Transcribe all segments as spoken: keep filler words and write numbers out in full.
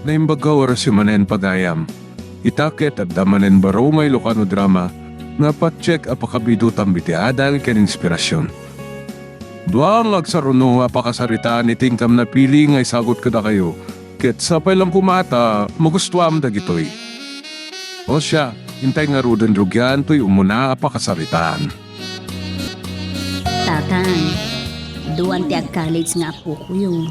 Naimbag nga oras manen pagayam. Ita ket adda manen baro nga Ilocano drama nga patiek a pakabidutam iti adal ken inspirasyon. Dua nga agsaruno a pakasaritaan iti inkam napili nga isagut kadakayo, ket sapay lang koma ta magustuam dagitoy. O siya, intay ngaruden rugian toy umuna a pakasaritaan. Tatang, duan ti ag-college nga apokoyo.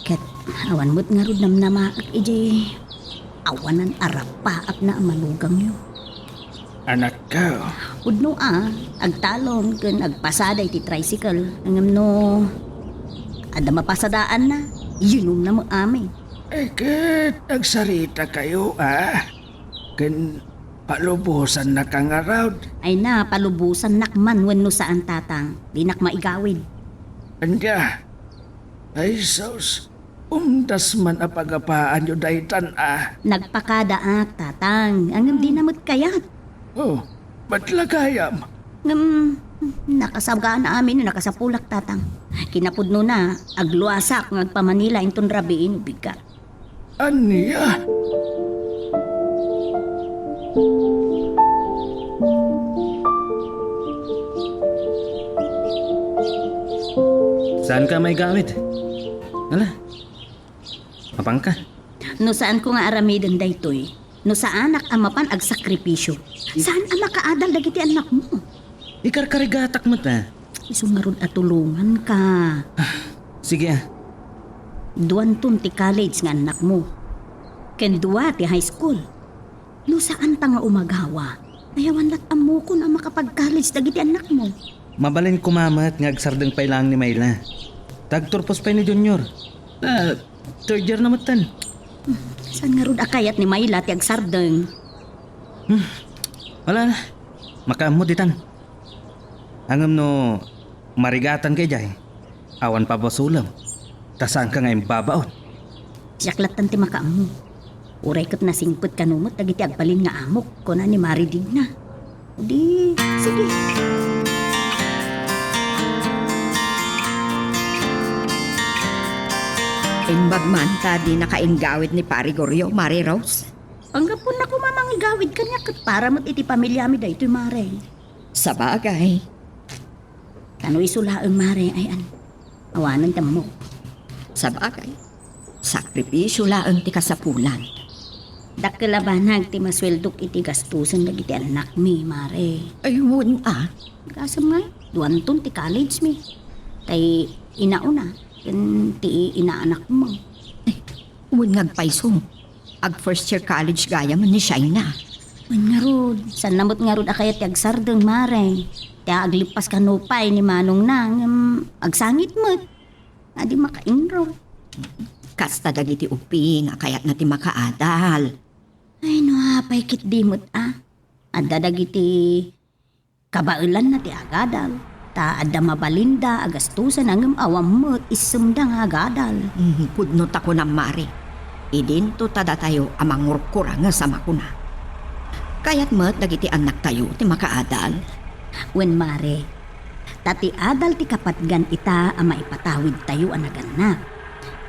Ket awan met ngarud namnamaak idiay awanan a rapaapna a manugangyo. Anakko. Pudno a, agtalon ken agpasada iti tricycle. Ngem no adda mapasadaanna, yinumna met amin. Ay ket, agsarita kayo, a? Ken palubosannak ngarud? Ay na, palubosannak man wenno saan, Tatang. Dinak maigawid. Ania? Ay sus, umdas man a pagapaanyo daytan a. Nagpakadaak, Tatang. Ngem dina met kayat. Oh, met la gayam. Ngem, nakasagana amin no nakasapulak, Tatang. Kinapudnona, agluasak nga agpa-Manila inton rabii no bigat. Ania? Saanka maigawid? Ala, mapanka. No saanko nga aramiden daytoy, no saanak a mapan agsakripisyo, saan a makaadal dagiti annakmo? Ikarkarigatak met, a. Isu ngarud a tulonganka. Sige, a. Duanton ti college nga annakmo, ken dua ti high school. No saanta nga umagawa, ay awan lat ammokon a makapag-college dagiti annakmo. Mabalin koma met nga agsardeng pay laeng ni Myla. Ta agturpos pay ni Junior. Ah, third year na metten. Hmm, saan ngarud a kayat ni Myla ti agsardeng? Hmm, wala na. Makaammo ditan. Ngem no marigatanka idiay, awan pabasolem, ta saanka nga imbabaon. Siak lattan ti makaammo. Uray ket nasingpet kano met dagiti agbalin nga amok, kuna ni Mare Digna. Di, sige. Imbag man ta dinaka inggawid ni Pare Goryo, Mare Rose? Anggapunak koma mangigawid kaniak ket para met iti pamiliami daytoy, Mare. Sabagay. Kano isu laeng, Mare, ay an-, awanen ti ammok. Sabagay. Sakripisyo laeng ti kasapulan. Dakkel a banag ti masueldok iti gastusen dagiti annakmi, Mare. Ay, wen a. Gasem nga, duanton ti college mi. Tay inauna, ken ti inaanakmo. Ay, wen nga agpayso. Ag first year college gayam ni Shaina. Wen ngarud, saan na met ngarud a kayat ti agsardeng, Mare. Ti aglippas kano pay ni manongna, ngem agsangit met. Adi makainro. Kasta dagiti upi nga kayatna ti makaadal. Ay, no apay ketdi met a. Adda dagiti kabaelanna ti agadal, ta adda mabalinda a gastusen ngem awan met issemda nga agadal. Mm, pudno ta kunam, Mare. Idinto ta datayo a mangurkuranges a makuna, "Kayat met dagiti annaktayo ti makaadal?" Wen, Mare, ta ti adal ti kapatgan ita a maipatawidtayo a nagannak.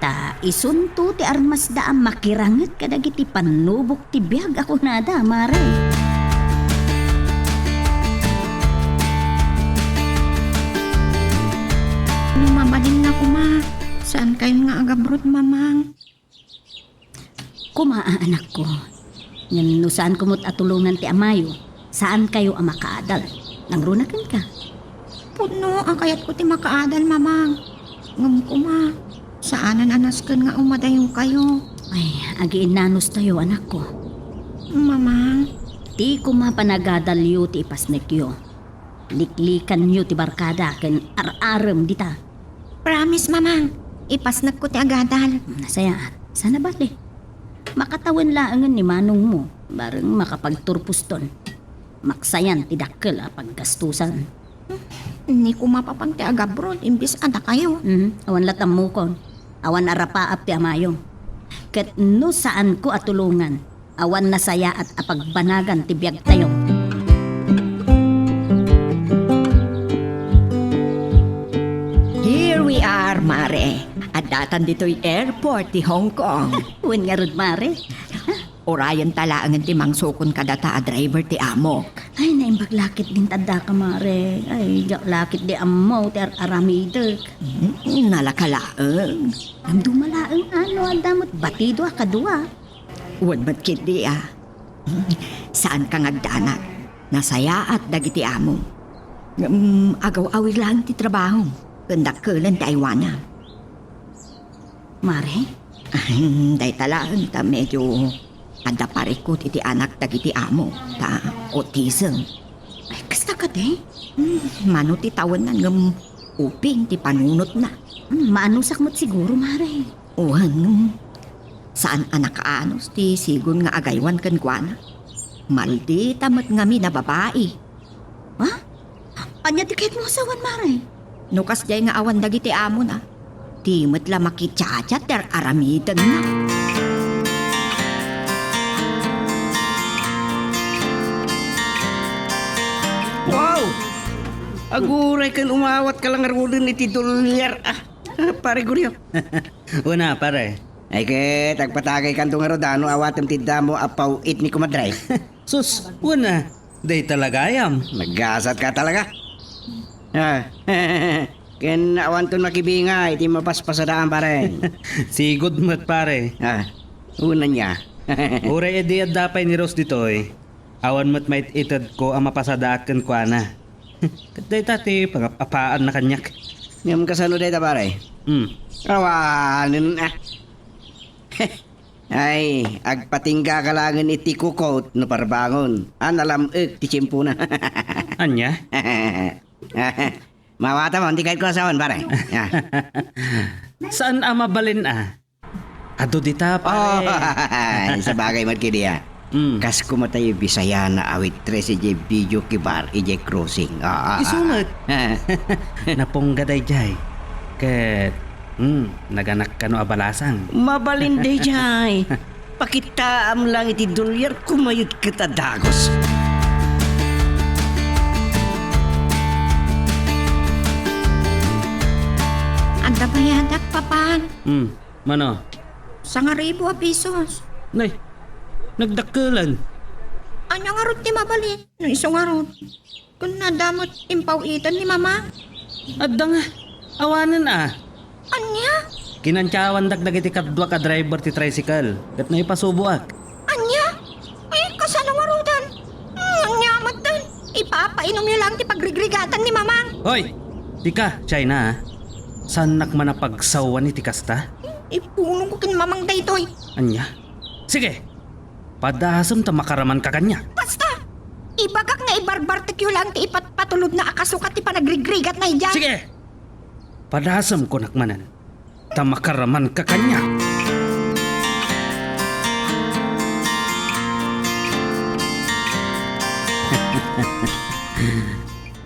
Ta isunto ti armasda a makiranget kadagiti pannubok ti biag a kunada, Mare. No mabalinna koma, saankayon nga agabrod, Mamang? Koma a, anakko. Ngem no saanko met a tulongan ti amayo, saankayo a makaadal. Nangruna kenka. Pudno a kayatko ti makaadal, Mamang. Ngem koma, saanen a nasken nga umadayonkayo. Ay, agiinnanustayo, anakko. Mamang. Ti koma panagadalyo ti ipasnekyo. Liklikanyo ti barkada ken ar-arem dita. Promise, Mamang. Ipasnekko ti agadal. Nasayaat. Saan a bale. Makatawen laengen ni manongmo, bareng makapagturposton. Maksayan ti dakkel a paggastusan. Ni koma papan ti agabrod, imbes a dakayo. Mhm. Awan lat ammokon. Awan a rapaap ti amayo. Ket no saanko a tulongan, awan nasayaat a pagbanagan ti biagtayo. Here we are, Mare. Addatan ditoy airport ti Hong Kong. Wen ngarud, mare. Urayenta laengen ti mangsukon kadata a driver ti amok. Ay, naimbag la ketdin ti addaka, mare. Ay, diak la ketdi ammo ti ar-aramidek. Hmm, nalaka laeng. Ngem duma laeng a no adda met batido a kadua. Wen met ketdi a. Saanka nga agdanag. Nasayaat dagiti amo. Ngem agaw-awir laeng ti trabahom. Ken dakkelen ti aywanam. Mare? Ahem, dayta laeng ta medio adda parikut iti anak dagiti amo, ta autism. Ay, kasta kadi? Hmm, mano ti tawenna ngem uping ti panunotna. Hmm, maanusak met siguro, mare. Wen, saan a nakaanus ti sigon nga agaywan kenkuana. Maldita met ngamin a babai. Ha? Ania ti kayatmo a sawen, mare? No kasdiay nga awan dagiti amona, di met la makichat-chat ti ar-aramidenna. Wow! Aguray ken umawat ka la ngaruden iti dolyar, ah, Pare Gorio. Una, pare. Ay ket, agpatagaykanto ngarud a no awatem ti damo a paw-it ni Kumadre. Sus, wen a, dayta la gayam. Naggasatka talaga. Ah, ken awanton makibinga iti mapaspasadaan, pare. Sigud met, pare. Ah, wen ania. Uray idi adda pay ni Rose ditoy, awan met mait-itedko a mapasadaak kenkuana. Ket dayta ti pangap-apaanna kaniak. Ngem kasano dayta, pare? Hmm. Awanen, ah. Ay, agpatingga ka laengen iti kukot no parbangon. Ah, nalam-ek ti tiempona. Ania? Mawata mo, di kayatko a sawen, pare. Ah. Saan a mabalin a? Adu dita, pare. Oh, ay, sabagay met ketdi a. Mm. Kas kumatayo Bisaya nga awitres idiay video key bar idiay crossing. Ah, ah, ah, Isu met. Napungga daydiay. Ket, mm, naganak kano a balasang. Mabalin daydiay. Pakitaam lang iti dolyar, kumayod ket a dagus. Adda bayadak, Papan. Hmm, mano? Sangaribu a pesos. Nay, nagdakkelan. Ania ngarud ti mabalin? No isu ngarud. Ken adda met impaw-iten ni Mama. Adda nga. Awanen a. Ania? Kinantiawandak dagiti kaduak a driver ti tricycle, ket naipasuboak. Ania? Ay, kasano ngaruden? Hmm, ania metten? Ipapainomyo lang ti pagrigrigatan ni Mamang. Hoy! Dika, China, a. Saannak man a pagsawan iti kasta? Ipunongko ken Mamang daytoy. Ania? Sige! Padasem ta makaramanka kaniak. Basta! Ibagak nga ibarbartekyo lang ti ipatpatulodna a kasukat ti panagrigrigatna idiay. Sige! Padasem kunak manen, ta makaramanka kaniak.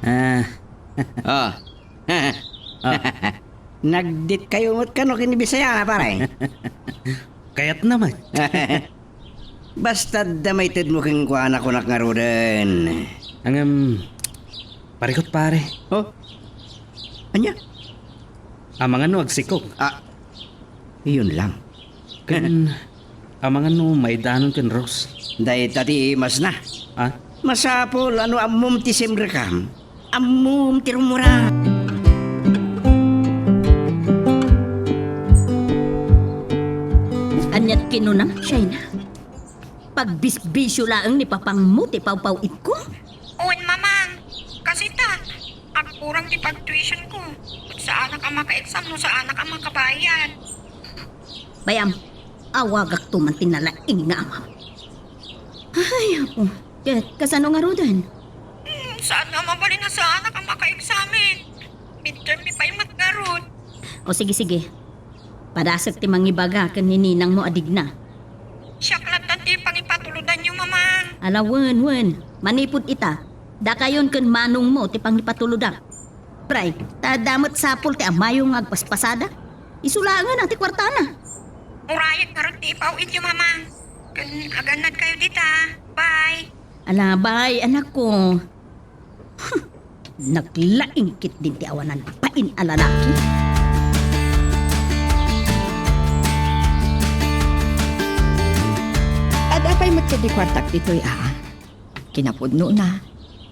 Ah. Ah. Ah. Nagditkayo met kano ken ni Bisaya, pare? Kayatna met. Basta adda maitedmo kenkuana, kunak ngaruden. Ngem, parikut, pare. Oh? Ania? Amangan no agsikog. Ah, iyon lang. Ken, amangan no maidanon ken Rose. Dayta ti imasna. Ah? Masapul a no ammom ti simrekam, ammom ti rummuram. Aniat kinunam, Shaina? Pagbisbisyo laeng ni papangmo ti pawpaw-itko? Wen, Mamang. Kasita, agkurang ti pag-tuitionko. Ket saanak a maka-exam no saanak a makabayad. Bay-am, awagakto man ti nalaing nga amam. Ay, apo. Ket kasano ngaruden? Hmm, saan nga mabalin a saanak a maka-examen? Midterm mi pay met ngarud. O, sige, sige. Padasek ti mangibaga ken ni ninangmo a digna. Siak lattan ti pangipatulodanyo, Mamang. Ala, wen, wen. Manipud ita, dakayon ken manongmo ti pangipatulodak. Pray, ta adda met sapul ti amayo nga agpaspasada. Isu laengen a ti kuartana. Urayek ngarud ti ipaw-ityo, Mamang. Ken agannadkayo dita. Bye. Ala, bye, anakko. Huh, naglaing ketdin ti awanan bain a lalaki. Ti kuartak ditoy a. Kinapudnona,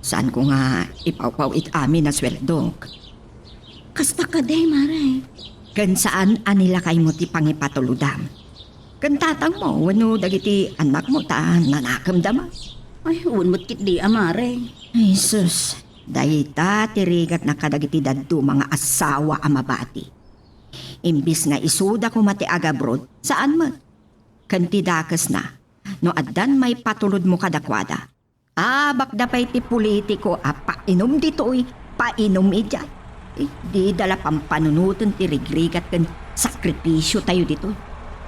saanko nga ipawpaw it amin a sueldok. Kasta kadi, Mare. Ken saan a nilakaymo ti pangipatulodam. Ken tatangmo wenno dagiti annakmo ta nanakemda met. Ay, wen met ketdi a, Mare. Ay, sus, dayta ti rigatna kadagiti dadduma nga asawa a mabati. Imbes nga isuda koma ti agabroad, saan met. Ken ti dakesna, no addan maipatulodmo kadakuada, abakda pay ti politiko a painom ditoy, painom idiay. Eh, dida la pampanunoten ti rigrigat ken sakripisiotayo ditoy.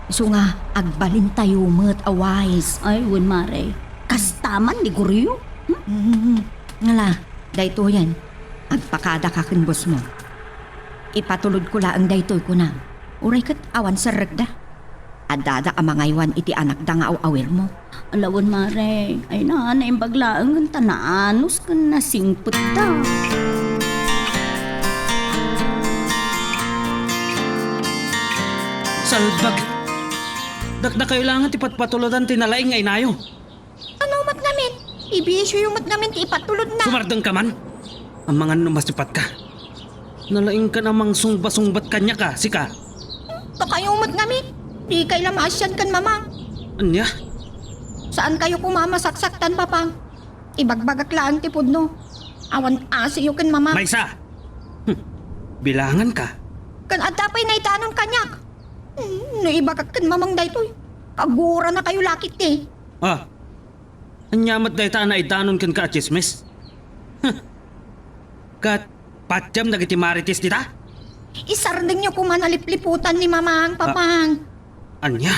Isu nga, agbalintayo met a wise. Ay, wen, Mare. Kasta man ni Goryo? Hmm? Mm, ngala, daytoyen. Agpakadaka ken bosmo. Ipatulodko laeng daytoy, kunam. Uray ket awan serrekda. Addada a mangaywan iti anakda nga aw-awirmo. Ala wen, Mare. Ay na, naimbag laeng ta naanus ken nasingpetta. Salbag! Dakdakayo laengen ti patpatulodan ti nalaing nga inayo. Ano met ngamin? Ibisioyo met ngamin ti ipatulodna. Sumardengka man? Amangan no masipatka. Nalaingkan a mangsungba-sungbat kaniaka, sika. Dakayo met ngamin. Dikay la maasian ken mamang. Ania? Saankayo koma a masaksaktan, Papang. Ibagbagak laeng ti pudno. Awan asiyo ken mamang. Maysa! Hmm. Bilanganka. Ken adda pay naidanon kaniak. Hmm, no ibagak ken mamang daytoy, kaguranakayo la ketdi. Ah, ania met dayta a naidanon kenka a tsismis? Huh. Ket patiem dagiti marites dita? Isardengyo koma nalipliputan ni Mamang, ah, Papang. Ania?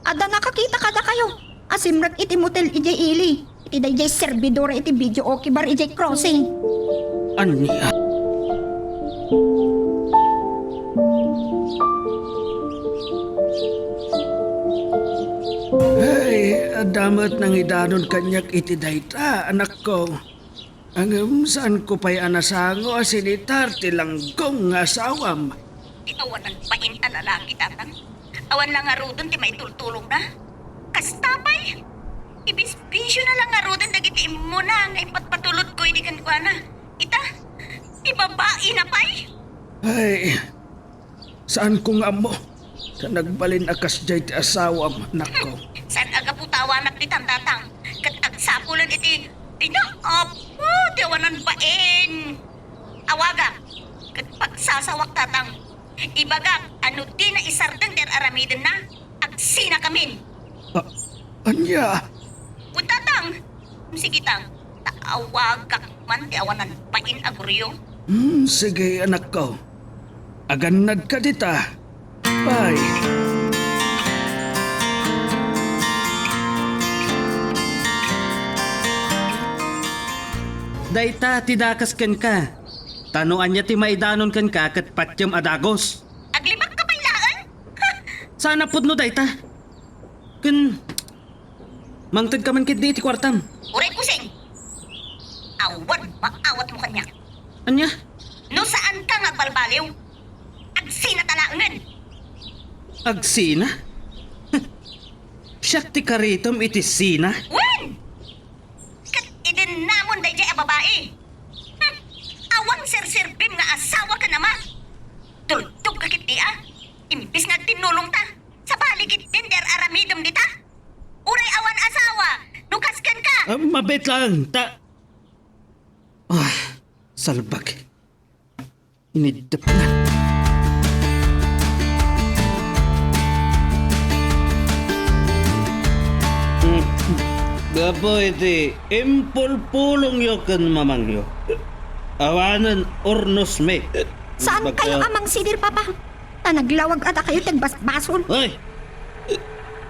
Adda nakakita kadakayo a simrek iti motel idiay ili, iti daydiay servidora iti video okay bar idiay crossing. Ania? Ay, adda met nangidanon kaniak iti dayta, anakko. Ngem saanko pay a nasango a sinitar ti langgong nga asawam. Ti awanan bain a lalaki, Tatang. Awan la ngaruden ti maitultulongna. Kasta pay, ibisbisiona la ngaruden dagiti immuna nga ipatpatulodko idi kenkuana. Ita, ti babaina pay. Ay, saanko nga ammo ta nagbalin a kasdiay ti asawam, anakko. Saan a gapu ta awanak ditan, Tatang, ket agsapulen iti pinaap-, ti awanan bain. Awagak ket pagsasawak, Tatang. Ibagak a no dina isardeng ti ar-aramidenna, agsinakamin. A-, ania? Wen, Tatang. Sige, Tang. Ta awagak man ti awanan bain a Goryo. Hmm, sige, anakko. Agannadka dita. Bye. Dayta ti dakes kenka. Ta no ania ti maidanon kenka ket patiem a dagus. Aglibakka pay laeng? Ha! Saan a pudno dayta. Ken mangtedka man ketdi iti kuartam. Uray, Puseng! Awan maawatmo kaniak. Ania? No saanka nga agbalbaliw, agsinata laengen. Agsina? Siak ti karitem iti sina? Wen! Ket idennamon daydiay a babai. Hmm, awan serserbim nga asawa ken ama. Tultogka ketdi a, imbes nga agtinnulongta, sabali ketdin ti ar-aramidem dita. Uray awan asawa, no kas kenka. Ah, mabet laeng, ta, ah, salbag. Iniddepna. Hmm. Gapu iti impulpulongyo ken mamangyo, awanen urnosmi. Saankayo a mangsidir, Papa? Ta naglawag a dakayo ti agbasbasol. Ay!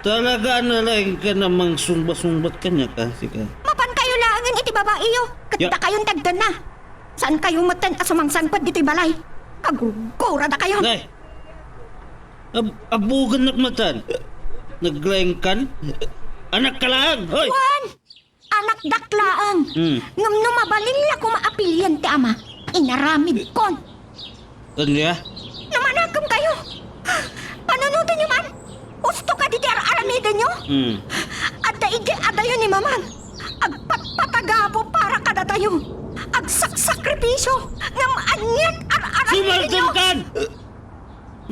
Talaga a nalaingkan a mangsungba-sungbat kaniak, a, sika. Mapankayo laengen iti babaiyo, ket dakayon ti agdanna. Saankayo metten a sumangsangpet ditoy balay. Kagurgurada kayo. Nay! Ab-, abugennak metten. Naglaingkan? Anakka laeng, hoy! Wen! Anakdak laeng. Hmm. Ngem no mabalin la koma a pilien ti ama, inaramidkon. Ania? No manakemkayo, panunotenyo man. Usto kadi ti ar-aramidenyo. Hmm. Adda idi, adda Naman, agpatpatagapo para kadatayo. Agsaksakripisyo, ngem aniat ar-aramidyo. Sumaldengkan!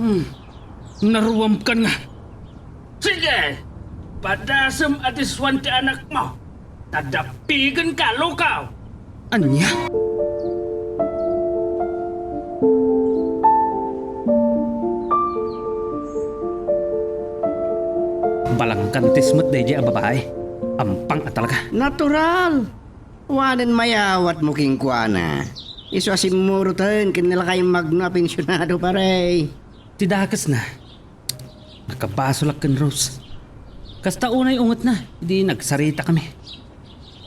Hmm, naruamkan nga. Sige, padasem a disuan ti anakmo. Ta dapigenka, lukaw! Ania? Balangkantis met daydiay a babai. Ampang a talaga. Natural! Wanen mayawatmo kenkuana. Isu a simmuroten ken nalakay magno a pensionado, pare. Ti dakesna, nakabasolak ken Rose. Kasta unay ungetna idi nagsaritakami.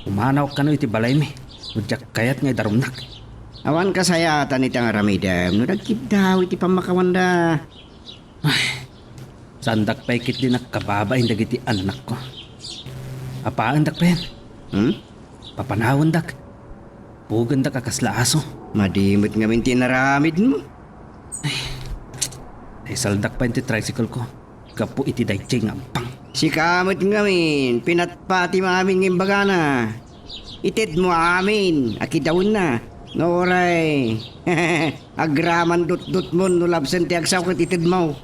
Pumanawak kano iti balaymi, no diak kayat nga idarumnak. Awan kasayaatan iti aramidem no nagkiddaw iti pammakawanda. Ay, saandak pay ketdi nakababain dagiti annakko. Apaendak payen. Hmm? Papanawendak. Pugendak a kasla aso. Madi met ngamin ti inaramidmo. Ay, naisaldak pay ti tricycle ko gapu iti daytoy nga ampang. Sika met ngamin, pinatpatim amin nga imbagana. Itedmo amin a kidawenna. No uray, agraman dutdutmon no labsen ti agsaw ket itedmo.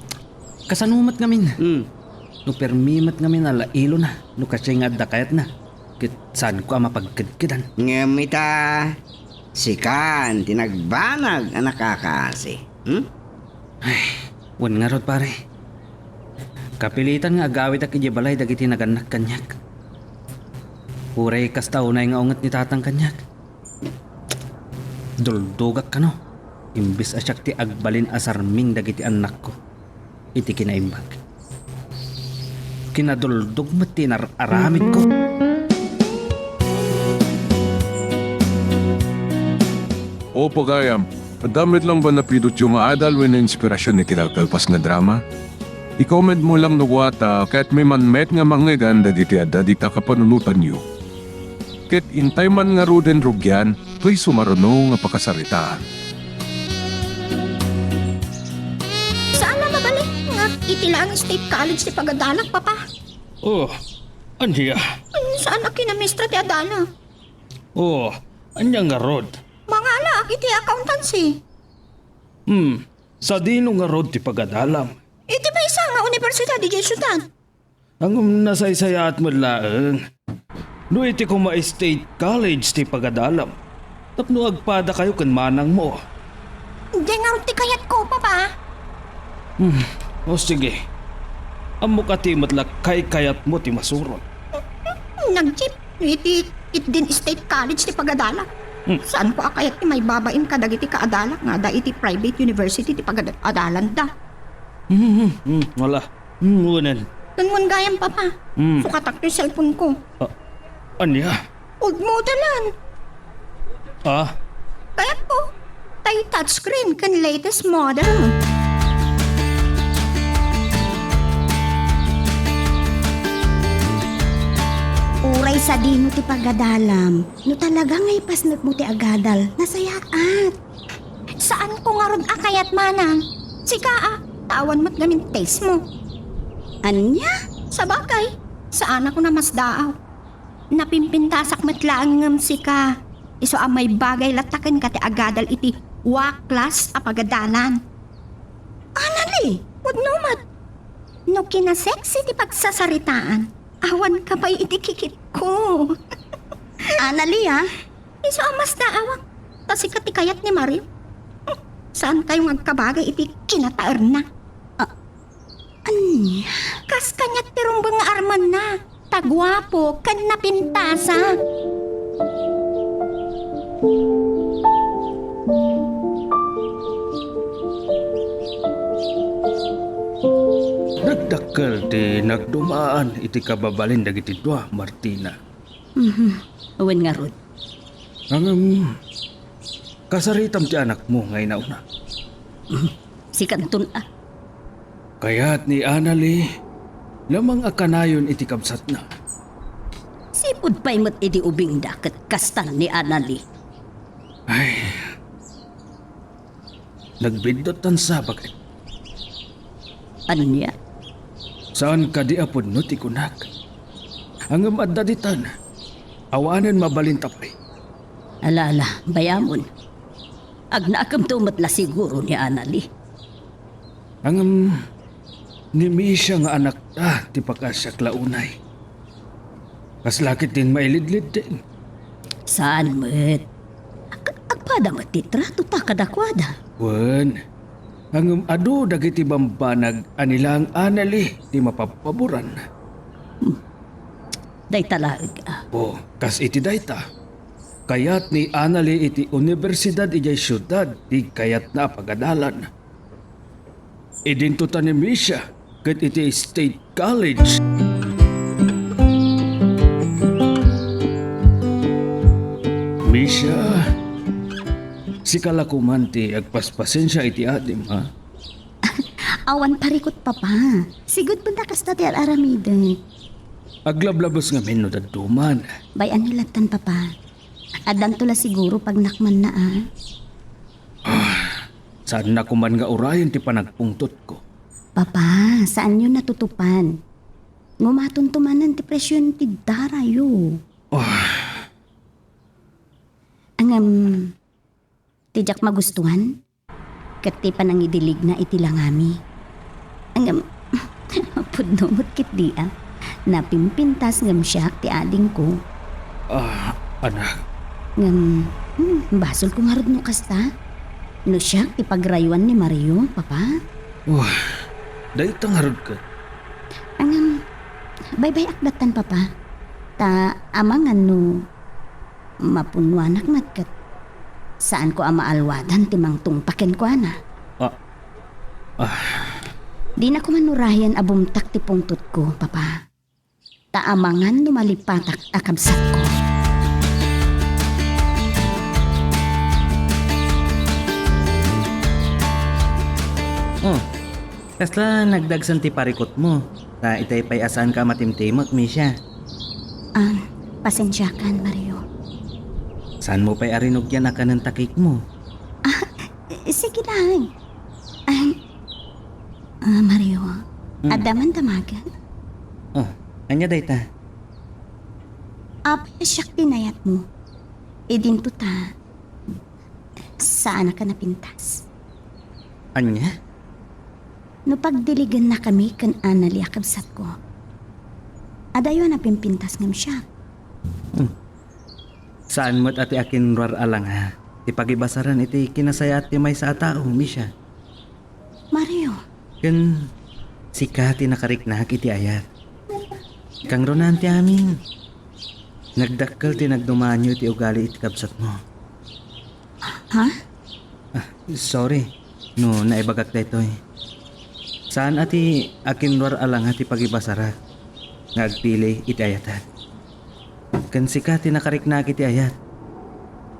Kasano met ngamin? Hmm. No permi met ngamin a lailona, no kasdiay nga adda kayatna, ket saanko a mapagkedkedan. Ngem ita, sikan ti nagbanag a nakakaasi. Hmm? Ay, wen ngarud, pare. Kapilitan nga agawidak idiay balay dagiti nagannak kaniak. Uray kasta unay nga unget ni tatang kaniak. Duldogak kano, imbes a siak ti agbalin a sarming dagiti annakko iti kinaimbag. Kinaduldog met ti inar-aramidko. O pagayam, adda met laeng ba napidutyo nga adal wenno inspirasyon iti nagkalpas nga drama? I-comment mo lang no kua ta kayatmi man met nga mangngegan dagiti adda dita kapanunotanyo. Ket intay man ngaruden rugian, toy sumaruno nga pakasaritaan. Saan a mabalin nga iti laeng State College ti pagadalak, Papa? Oh, ania? Saan a kinamistra ti adalak? Oh, ania ngarud? Mangalaak iti accountancy. Hmm, sadino ngarud ti pagadalam? Iti maysa nga universidad idiay siudad. Ngem nasaysayaat met laeng no iti koma State College ti pagadalam tapno agpadakayo ken manangmo. Diay ngarud ti kayatko, Papa. Hmm. O sige. Ammok a ti met la kaykayatmo ti masurot. Nagjeep no iti Itdin State College ti pagadalak. Hmm. Saanko a kayat ti maibabain kadagiti kaadalak nga adda iti private university ti pagadalanda. Hmm, hmm, hmm, wala. Hmm, unan. Ken gayam, Papa. Hmm. Sukatak toy cellphone ko. Ah, ania? Old model-an. Ah? Kayatko, tay touchscreen ken latest model. Uray sadino ti pagadalam, no talaga nga ipasnekmo ti agadal, nasayaat. Saanko ngarud a kayat, manang. Sika a, ta awan met ngamin taste mo. Ania? Sabagay, saanak a namasdaaw. Napimpintasak met laeng ngem sika. Isu a maibagay latta kenka ti agadal iti waklas a pagadalan. Anali, pudno met. No kinasexy ti pagsasaritaan, awanka pay iti kikitko. Anali, ah. Isu a masdaawak, ta sika ti kayat ni Mario. Saankayo nga agkabagay iti kinataerna? Ah, ania? Kas kaniak ti rumbeng nga armenna, ta guapo ken napintasak. Nagdakkel ti nagdumaan iti kababalin dagiti dua, Martina. Mhm. Wen ngarud. Ngem, kasaritam ti anakmo nga inauna. Sikanton a. Kayat ni Anali lamang a kanayon iti kabsatna. Sipud pay met idi ubingda ket kastan ni Anali. Ay, nagbiddut tan sabak. Ania? Saan kadi a pudno ti kunak. Ngem adda ditan, Awanen mabalinta pay. Ala, ala, bayamon. Agnakemto met la siguro ni Anali. Ngem, ni Misha nga anakta ti pakasiak la unay. Kasla ketdin mailidlid din. Saan met? Ag-, agpada met ti tratota kadakuada. Wen, ngem adu dagiti bambanag a ni la Anali ti mapabpaboran. Hmm. Dayta laeng, a. O, kas iti dayta, kayat ni Anali iti universidad idiay siudad ti kayatna a pagadalan. Idinto ta ni Misha ket iti State College. Misha, sika la koman ti agpaspasensia iti adim, ha? Awan parikut, Papa. Sigud penta kasta ti ar-aramidek. Aglablabes ngamin no dadduma. Bay-anyo lattan, Papa. Addanto la siguro pagnakmanna, a. Saanna koman nga urayen ti panagpungtotko. Papa, saanyo natutupan. Ngumatonto manen ti presion ti darayo. Ah. Ngem, ti diak magustuan, ket ti panangidiligna iti langami. Ngem, pudno met ketdi a. Napimpintas ngem siak ti adingko. Ah, anak. Ngem, hmm, basolko ngarud no kasta. No siak ti pagrayuan ni Mario, Papa? Wah, dayta ngarud ket. Ngem, baybay-ak lattan, Papa. Ta amangan no mapunnoanak met ket saanko a maalwadan ti mangtungpa kenkuana. Ah. Ah. Dina koman urayen a bumtak ti pungtotko, Papa. Ta amangan no malipatak a kabsatko. Oh, kasla nagdagsen ti parikutmo? Ta itay pay a saanka a matimtimek, Misha. Ah, pasensiakan, Mario. Saanmo pay a rinugian a kanen ta cake mo? Ah, sige lang. Ay, ah, Mario, Mm. adda man damagen? Oh, ania dayta? Apay siak ti nayatmo. Idinto ta, saanaka napintas. Ania? No pagdiligennakami ken Anali a kabsatko, adayo a napimpintas ngem siak. Hmm. Saan met a ti akinruar a langa ti pagibasaran iti kinasayaat ti maysa a tao, Misha. Mario. Ken sika ti nakariknak iti ayat. Kangrunaan ti amin. Nagdakkel ti nagdumaanyo iti ugali iti kabsatmo. Ha? Ah, sorry no naibagak daytoy. Saan a ti akinruar a langa ti pagibasarak nga agpili iti ayatak. Ken sika ti nakariknak iti ayat.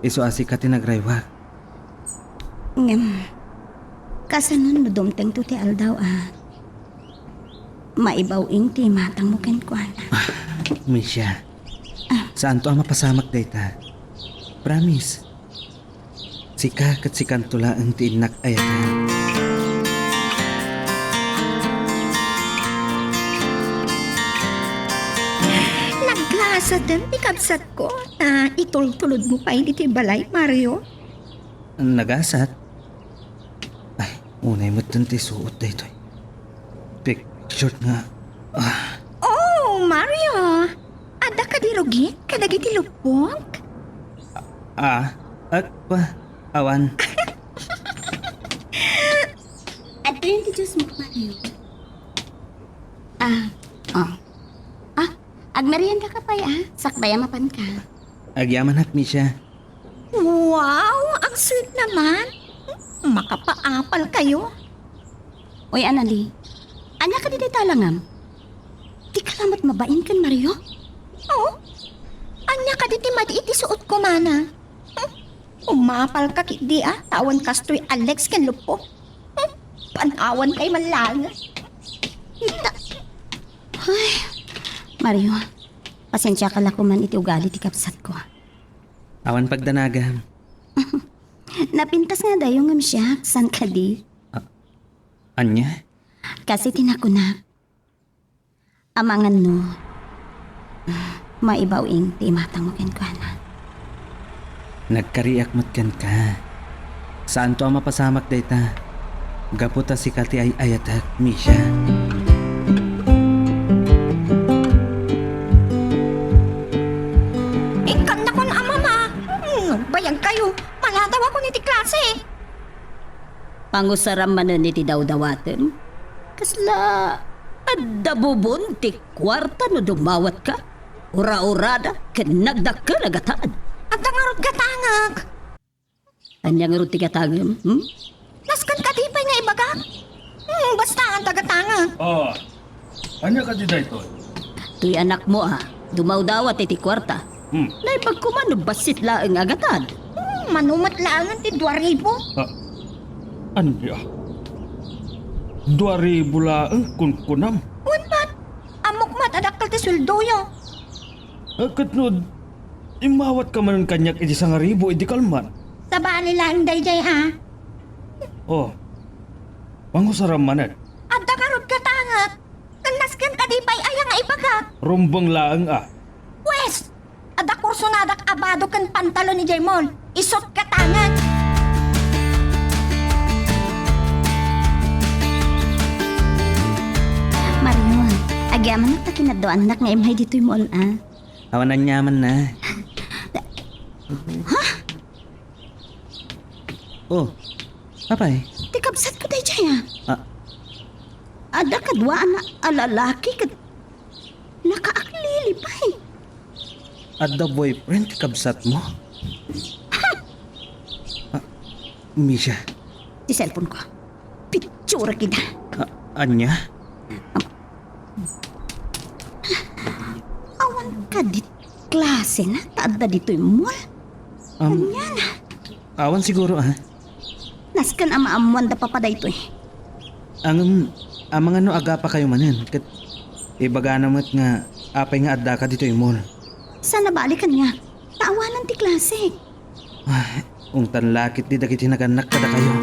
Isu a sika ti nagraywak. Ngem, kasano no dumtengto ti aldaw a maibaw-ing ti imatangmo kenkuana? Ah, Misha, Ah. saanto a mapasamak dayta. Promise. Sika ket sikanto laeng ti innak ayaten. Naglasaden ti kabsatko ta itultulodmo pay ditoy balay, Mario. Nagasat? Ay, unay metten ti suot daytoy. Pictured nga. Ah. Oh, Mario! Adda kadi rugit kadagiti luppok? Ah, at pa, awan. Adtoyen ti juice mo, Mario. Ah, oh. Ah, agmerienda ka pay, ah. Sakbay a mapanka. Agyamanak, Misha. Wow, ang sweet naman. Makapaapal kayo. Uy, Anali, ania kadi dayta a langam? Dika la met mabain ken Mario? Oh? Ania kadi ti madi iti suotko, mana? Hmm? Umapal ka ketdi, ah, ta awan kastoy Alex ken Lupo. Hmm? Panawan kay man laeng. Ay, Mario, pasensiaka la koman iti ugali ti kabsatko. Awan pagdanagam. Napintas nga dayo ngem siak, saan kadi? Ah, ania? Kas iti nakunak, amangan no, Maibaw-ing ti imatangmo kenkuana. Nagkariak met kenka. Saanto a mapasamak dayta. Gapu ta sika ti ay-ayatek, Misha. Ikkannakon a mama. Hmm, bayag kayo. Maladaw ako ni ti klase. Pangusaram manen iti dawdawatem. Kasla adda bubon ti kuarta no dumawatka? Ura-urada ken nagdakkel a gatad. Adda ngarud gatangek. Ania ngarud ti gatangem, hmm? Nasken kadi pay nga ibagak? Hmm, basta, adda gatangek. Ah, ania kadi daytoy? Toy anakmo a dumawdawat iti kuarta. Hmm. Naimbag koma no bassit laeng a gatad. Hmm, mano met laengen ti dua ribu. Ah, ania? Dua ribu laeng kunkunam? Wen met, ammok met a dakkel ti sueldoyo. Ah, ket no immawatka manen kaniak iti sangaribu idi kalman? Sabali laeng daydiay a. Oh, pangusaram manen. Adda ngarud gatangek. Ken nasken kadi pay aya nga ibagak? Rumbeng laeng a. Pwes, adda kursonadak a bado ken pantalon idiay mall. Isut gatangek. Marion, agyamanak ta kinadduannak nga immay ditoy mall a. Awan aniamanna. Ha? Oh, apay? Ti kabsatko daydiay a. Ah. Adda kaduana a lalaki ket nakaaklili pay. Adda boyfriend ti kabsatmo? Ha! Ah, Misha. Ti cellphone ko. Pitsura kita. Ah, ania? Awan kadi klasena ta adda ditoy mall? Am, ania na? Awan siguro, ah. Nasken a maammoan da papa daytoy. Ngem, amangan no agapa kayo manen, ket ibagana met nga apay nga addaka ditoy mall. Saan a bali kaniak, ta awanan ti klasek. Ah, ungtan la ketdi dagiti nagannak kadakayo.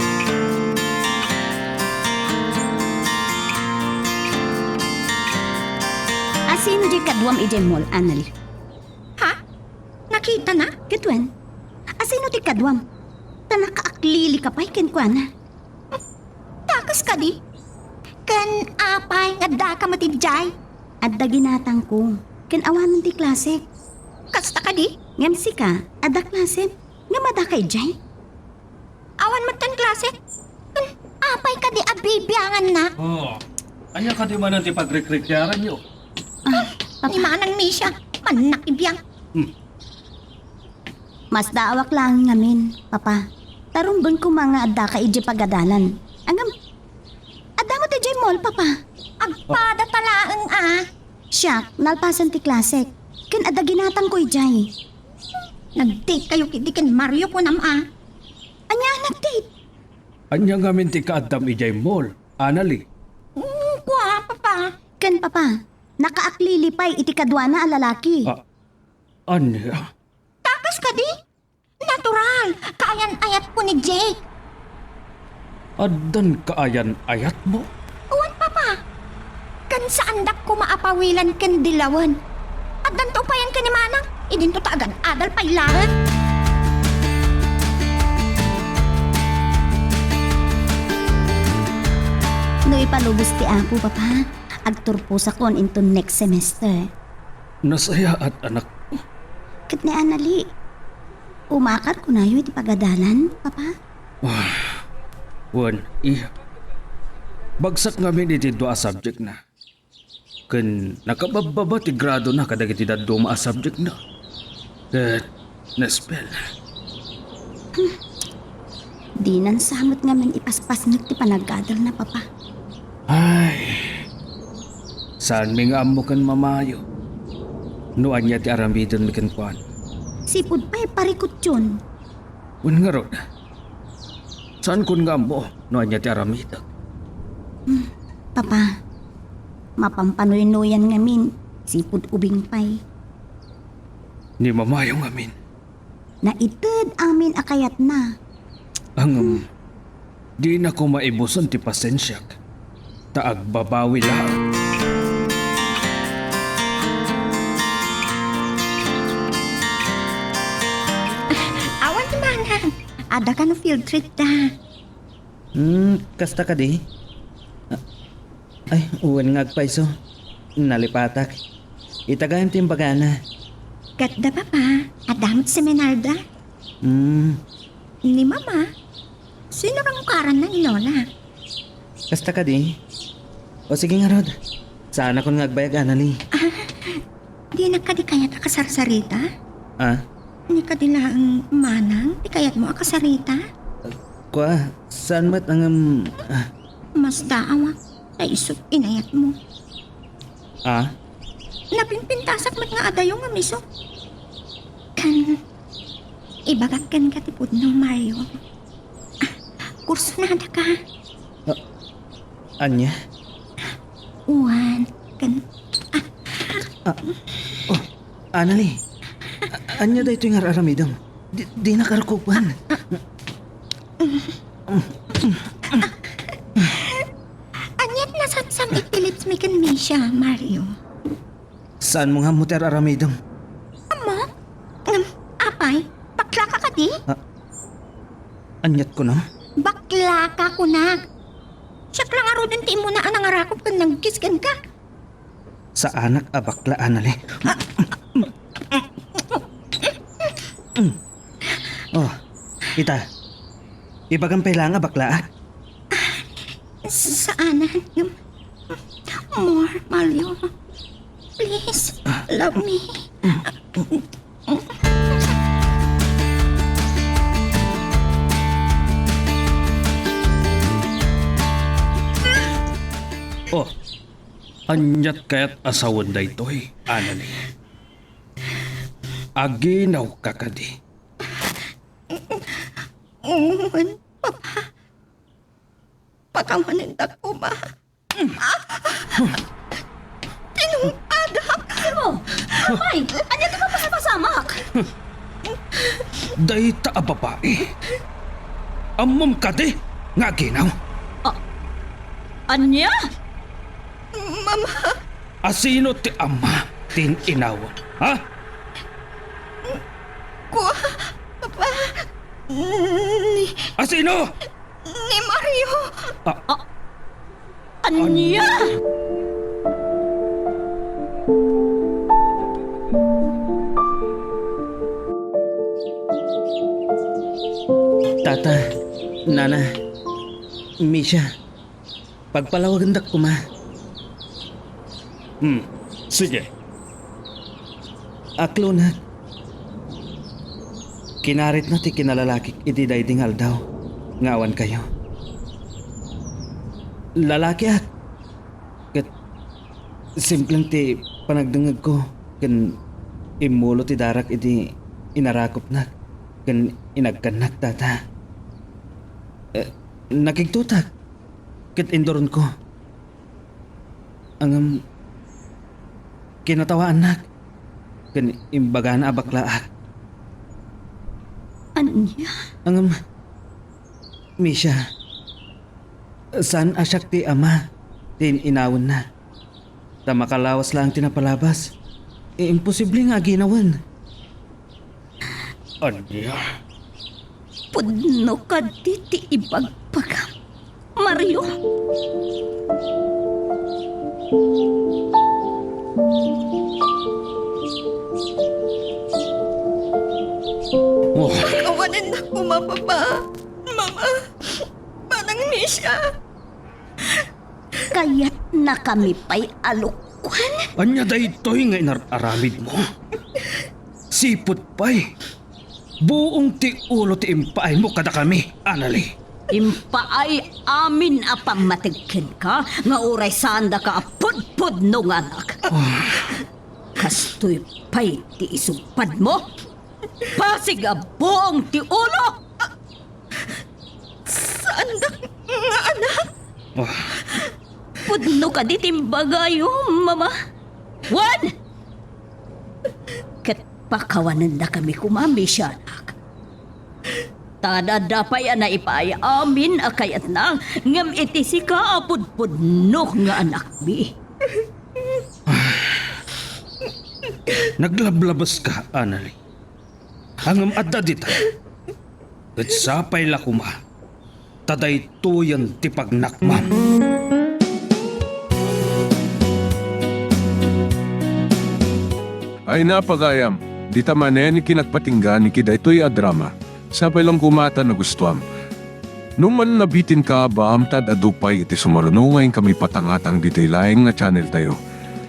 Asino diay kaduam idiay mall, Annalie? Ha? Nakitana? Ket wen, asino ti kaduam? Ta nakaaklili ka pay kenkuana. Dakes kadi? Ken apay nga addaka met idiay? Adda ginatangko, ken awanen ti klasek. Kasta kadi? Ngem sika, adda klasem, ngem addaka idiay? Awan metten klasek. Ken apay kadi a bibianganna? Oh, ania kadi manen ti pagrikrikiaranyo? Ah, Papa. Ni Manang Misha, mannak ibiang. Hmm. Masdaawak laeng ngamin, Papa. Ta rumbeng koma nga addaka idiay pagadalan. Ngem, adda met idiay mall, Papa. Agpadata laeng a. Siak, nalpasen ti klasek. Ken adda ginatangko idiay. Nag-date kayo ketdi ken Mario, kunam a. Ania a nag-date? Ania ngamin ti kaaddam idiay mall, Annalie? Mm, kua, Papa. Ken, Papa, nakaaklili pay iti kaduana a lalaki. Ah, ania? Dakes kadi? Natural, kaayan-ayatko ni Jake. Addan kaayan-ayatmo? Wen, Papa. Ken saandak koma a pawilen ken dilawen. Addanto upayen ken ni Manang, idinto ta agan-adal pay laeng. No ipalubos ti Apo, Papa, agturposakon inton next semester. Nasayaat, anak. Ket ni Annalie, umakar kunayo iti pagadalan, Papa? Ah, wen, iya. Bagsak ngamin iti dua a subject na. Ken nakababbaba ti grado na kadagiti dadduma a subject na. Ket na-expel. Hmm. Dinan sa met ngamin ipaspasnek ti panagadal na, Papa. Ay, saanmi nga ammo ken mamayo no ania ti aramidenmi kenkuana. Sipud pay parikutyon. Wen ngarud, saankon nga ammo no ania ti aramidek. Hmm, Papa, mapanpanuynoyan ngamin, sipud ubing pay. Ni mamayo ngamin. Naited amin a kayatna. Ngem, dinako maibuson ti pasensiak, ta agbabawi laeng. Adda kano field trip da. Hmm, kasta kadi? A-, ay, wen nga agpayso. Nalipatak. Itagayam ti imbagana. Ket da, Papa, adda met seminar da. Hmm. Ni Mama, sino rang ukaranna ni Lola? Kasta kadi? O sige ngarud. Saanakon nga agbayag, Anali. Ah, dinak kadi kayat a kasarsarita? Ah? Ni kadi laeng manang ti kayatmo a kasarita? Kua, saan met ngem, ah. Masdaawak ta isut' inayatmo. Ah? Napimpintasak met nga adayo ngem isu. Kan, ibagak kenka ti pudno, Mario. Ah, kursunada ka. Ah, ania? Wen, ken, ah. Ah, oh, Anali. A-, ania daytoy nga ar-aramidem? Di, dinak arukopen. Aniat nasamsam iti lips mi ken Misha, Mario? Saanmo nga ammo ti ar-aramidem? Ammo? Ngem, apay, bakla ka kadi? Ah, aniat kunam? Bakla ka, kunak. Siak la ngaruden ti immuna a nangarakop ken nagkiss kenka. Saanak a bakla, Anali. Oh, ita. Ibagam pay laeng a baklaak. Saanen. More, Mario. Please, love me. Oh, aniat kayat a sawen daytoy, Anali? Aginaw ka kadi? Wen, Papa. Pakawanendak koma. Tinungpadak. Ano? Apay, ania ti mapasapasamak? Dayta a babai. Ammom kadi nga aginaw? Ah, ania? Mama. Asino ti ama ti in-inawon, ha? Kua, Papa. Ni Asino? Ni Mario. Ah. Ah. Ania? Tata, Nana, Misha, pagpalawagendak koma. Hmm, sige. Aklonak. Kinaritna ti kinalalakik idi daydi nga aldaw nga awan kayo. Lalakiak. Ket simpleng ti panagdengngegko ken immulo ti darak idi inarakopnak ken inagkannak, Tata. Eh, nakigtotak ket induronko. Ngem, kinatawaannak ken imbagana a baklaak. Ania? Ngem, Misha, saan a siak ti ama ti in-inawenna. Ta makalawas laeng ti napalabas, imposible nga aginawen. Ania? Pudno kadi ti ibagbagam, Mario? Oh. Awanen na koma, Papa. Mama. Manang Misha. Kayatnakami pay a lukwan? Ania daytoy nga inar-aramidmo? Sipud pay, buong ti ulo ti impaaymo kadakami, Anali. Impaay amin a pammateg kenka nga uray saandaka a pudpudno nga anak. Ah. Kastoy pay ti isungpadmo? Pasig a buong ti ulo! Saandak nga anak? Ah. Pudno kadi ti imbagayo, Mama? Wen! Ket pakawanennakami koma, Misha, anak. Ta adda pay a naipaay amin a kayatna, ngem iti sika a pudpudno nga anakmi. Naglablabeska, Anali. Ngem adda dita. Ket sapay la koma ta daytoyen ti pagnakmam. Ay, napagayam, dita manen iti nagpatingga iti daytoy a drama. Sapay lang koma ta nagustuam. No man nabitinka, baam ta ad-adu pay iti sumaruno nga inkami patangatang ditoy laeng nga channel tayo.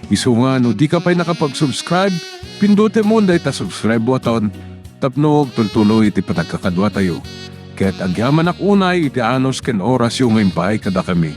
Isu nga no dika pay nakapag-subscribe, pindutem dayta subscribe button tapno agtultuloy iti panagkakaduatayo. Ket agyamanak unay iti anus ken orasyo nga impaay kadakami.